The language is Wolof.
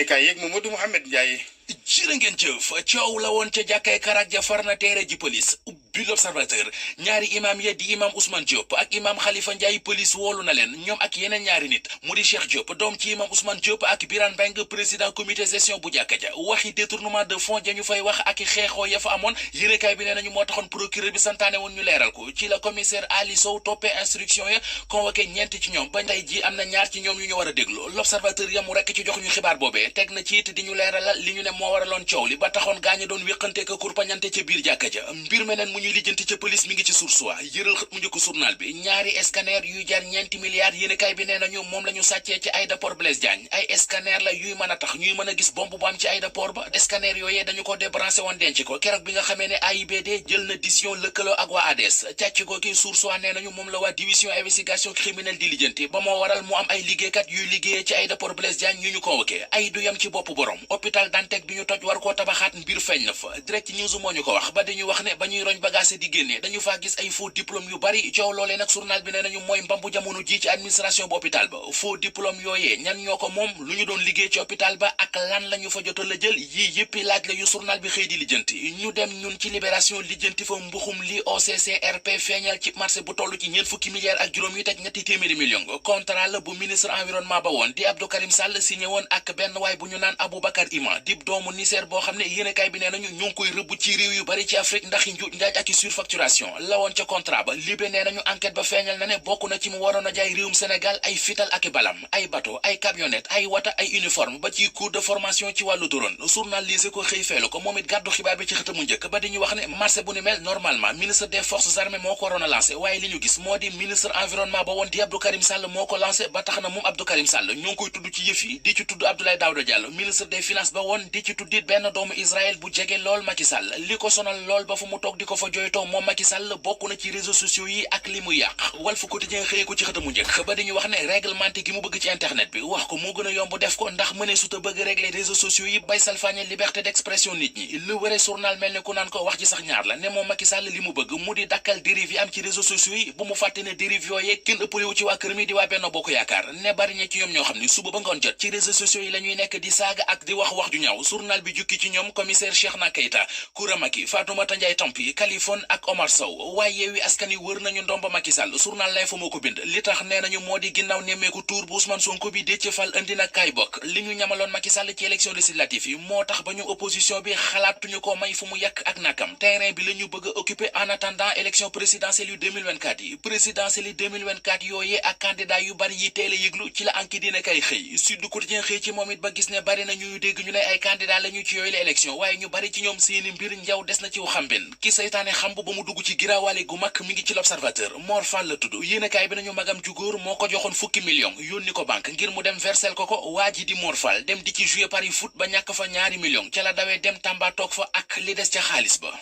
yéenekaay yeeg Mamadou Mouhamed Ndiaye. jërë ngeen jëf coow la woon ca jàkkay Karak ja far na teere ji police ubbi l'Observateur ñaari imam ya di imam Ousmane Diop ak imam Khalifa Ndiaye police woolu na leen ñoom ak yeneen ñaari nit mu di Cheikh Diop doom ci imam Ousmane Diop ak Birane Mbengue président comité gestion bu jàkka ja waxi détournement de fonds ja ñu fay wax ak xeexoo ya fa amoon yéenekaay bi nee nañu moo taxoon procureur bi santaane woon ñu leeral ko ci la commissaire Ali Sow toppee instruction ya convoqué ñeent ci ñoom ba tey ji am na ñaar ci ñoom yu ñu war a déglu l'Observateur yamu rekk ci jox ñu xibaar boobee teg na ci it di ñu leeralal li ñu ne moo waraloon coow li ba taxoon gaañu doon wéqante ka kurpañante ca biir jàkka ja mbir meneen mu ñuy lijjanti ca police mi ngi ci source wa yëral xët mu njëkk journal bi ñaari scanner yuy jar ñeenti milliards yéenekaay bi nee nañu moom la ñu sàccee ci aéroport Blaise Diagne ay scanner la yuy mën a tax ñuy mën a gis bombe bu am ci aéroport ba scanner yooyee dañu ko débranché woon denc ko keroog bi nga xamee ne AIBD jël na décision lëkkaloo ak waa ADS càcc googi source wa nee nañu moom la waa division investigation criminelle di lijjanti ba moo waral mu am ay liggéeykat yuy liggéeyee ci aéroport Blaise Diagne ñu convoqué ay du yam ci bopp borom hôpital Dantec bi ñu toj war koo tabaxaat mbir feeñ na fa direct news moo ñu ko wax ba dañu wax ne ba ñuy roñ bagage di génne dañu faa gis ay faux diplôme yu bari coow loolee nag journal bi nee nañu mooy mbambu jamono ji ci administration bu hôpital ba faux diplôme yooyee ñan ñoo ko moom lu ñu doon liggéey ci hôpital ba ak lan la ñu fa jotal la jël yii yëppi laaj la yu journal bi xëy di lijjanti ñu dem ñun ci libération lijjanti fa mbuxum li OCCRP feeñal ci marché bu toll ci ñeent fukki milliards ak juróom yu teg ñetti téeméeri millions contrat la bu ministre environnement ba woon di Abdou Karim Sall signé woon ak benn waay bu ñu naan Aboubacar Ima dib doomu Niger boo xam ne yéenekaay bi nee nañu ñu ngi koy rëbb ci réew yu bari ci Afrique ndax i njuuj njaaj ak i surfacturation la woon ca contrat ba libé nee nañu enquête ba feeñal na ne bokk na ci mu waroon a jaay réewum Sénégal ay fital ak i balam ay bateau ay camionnette ay wata ay uniforme ba ci cours de formation ci wàllu drone journal lise ko xëy feelu ko moom it gàddu xibaar bi ci xëtamu njëkk ba dañuy wax ne marché bu ni mel normalement ministre des forces armées moo ko waroon a lancé waaye li ñu gis moo di ministre environnement ba woon di Abdou Karim Sall moo ko lancé ba tax na moom Abdou Karim Sall ñu ngi koy tudd ci yëf yi di ci tudd Abdoulaye Daouda Diallo ministre des finances ba woon di ci tuddit benn doomu Israël bu jege lool Macky Sall li ko sonal lool ba fu mu toog di ko fa jooytoo moom Macky Sall bokk na ci réseaux sociaux yi ak li mu yàq Walf Quotidien xëyee ko ci xëtamu njëkk ba dañu wax ne réglementé gi mu bëgg ci internet bi wax ko moo gën a yomb def ko ndax mëne suta bëgg régler réseaux sociaux yi bay salfaañe liberté d'expression nit ñi lu wëre journal mel ne ku naan ko wax ci sax ñaar la ne moom Macky Sall li mu bëgg mu di dakkal dérive yi am ci réseaux sociaux yi bu mu fàtte ne dérive yooyee kenn ëppalewu ci waa kër mi di waa Benno Bokk Yaakaar ne bari ñe ci ñoom ñoo xam ne suba ba ngoon jot ci réseaux sociaux yi la ñuy nekk di saaga ak di wax wax ju ñaaw journal bi jukki ci ñoom commissaire Cheikhna Keita Koura Macky Fatoumata Ndiaye Tampi Kaliphone ak Omar Sow waaye Yewwi Askan Wi wër nañu ndomba Macky Sall journal lay fa moo ko bind li tax nee nañu moo di ginnaaw nemmeeku tour bu Ousmane Sonko bi Déthié Fall indi na kaay bokk li ñu ñamaloon Macky Sall ci élection législative yi moo tax ba ñu opposition bi xalaatuñu ko may fu mu yàq ak nakam terrain bi la ñu bëgg a occuper en attendant élection présidentielle yu 2024 yi présidentielle yi 2024 yooyee ak candidat yu bari yi teel a yëglu ci la enquête dina kay xëy Sud Quotidien xëy ci moom it ba gis ne bari na ñuy dégg ñu ne ay candidat la ñu ci yooyu la élection waaye ñu bari ci ñoom seeni mbir njaw des na ci xambin ki saytaane xamb ba mu dugg ci giraawaale gu mag mi ngi ci l'Observateur Mor Fall la tudd yéenekaay bi nañu magam ju góor moo ko joxoon fukki millions yónni ko banque ngir mu dem versel ko waa ji di Mor Fall dem di ci jouer Paris foot ba ñàkk fa ñaari millions ca la dawee dem Tamba toog fa ak li des ca xaalis ba